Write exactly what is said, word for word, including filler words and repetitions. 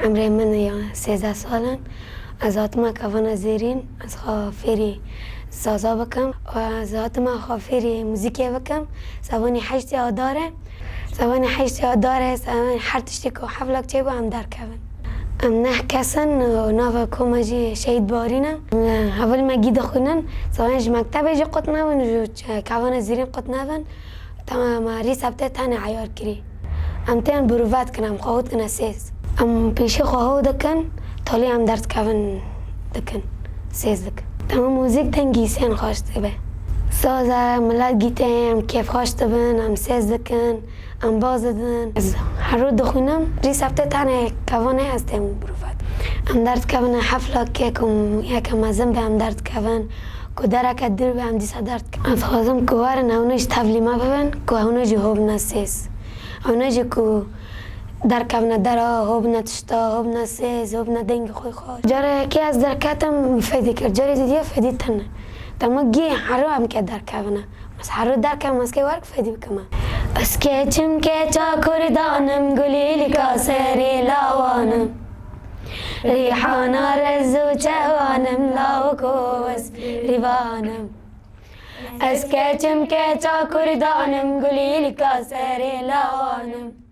Emrê min ya sêzdeh sal in. Ez hatime kevana zêrîn, ez xwe fêrî saza bikim. Ez hatime xwe fêrî muzîkê bikim. Sevanî heştê Adarê. Sevanî heştê Adarê, sevanî her tiştê ku heflak çêbû em derkevin. Em neh kes in û nava koma jî Şehîd Barîn e. Em hevalî me gî dixwînin. Sevanî ji mektebê jî qut nebin, ji kevana zêrîn qut nebin. Tamam, me rîseptê tenê eyar kirî. Em tên birûve dikin, em xwe hû dikine sêz. Em pêşî xwe hû dikin, talî em derdikevin dikin, sêz dikin. Tamam, muzîk dengî sên xweş dibe. Saz e, milet gî tê, em kêfxweş dibin, em sêz dikin, em baz didin. Ez her roj dixwînim, rîseptê tenê kevanê ez tên birûve dikim. Em derdikevin heflakê ku yeke mezin be, em derdikevin. Ku dereke dûr be, em dîsa derdikevin. Ez dixwazim ku werin hewne jî tevlî me bibin, ku hewne jî hobine sêz. Hewne jî ku derkevine dera, hobine tişta, hobine sêz, hobine dengê xwe xweş. Carekê ez derketim, fedî kir. Carê dîdiye fedî tune. Dema gî hero em ke derkevine. Ez hero derkevim, ez ke werk fedî bikime. Ez keçim keça kurdanim, gulîlîka serê lawanim. Rîhana rez û çewanim, lawik û wez rîvanim. Ez keçim keça kurdanim, gulîlîka serê lawanim.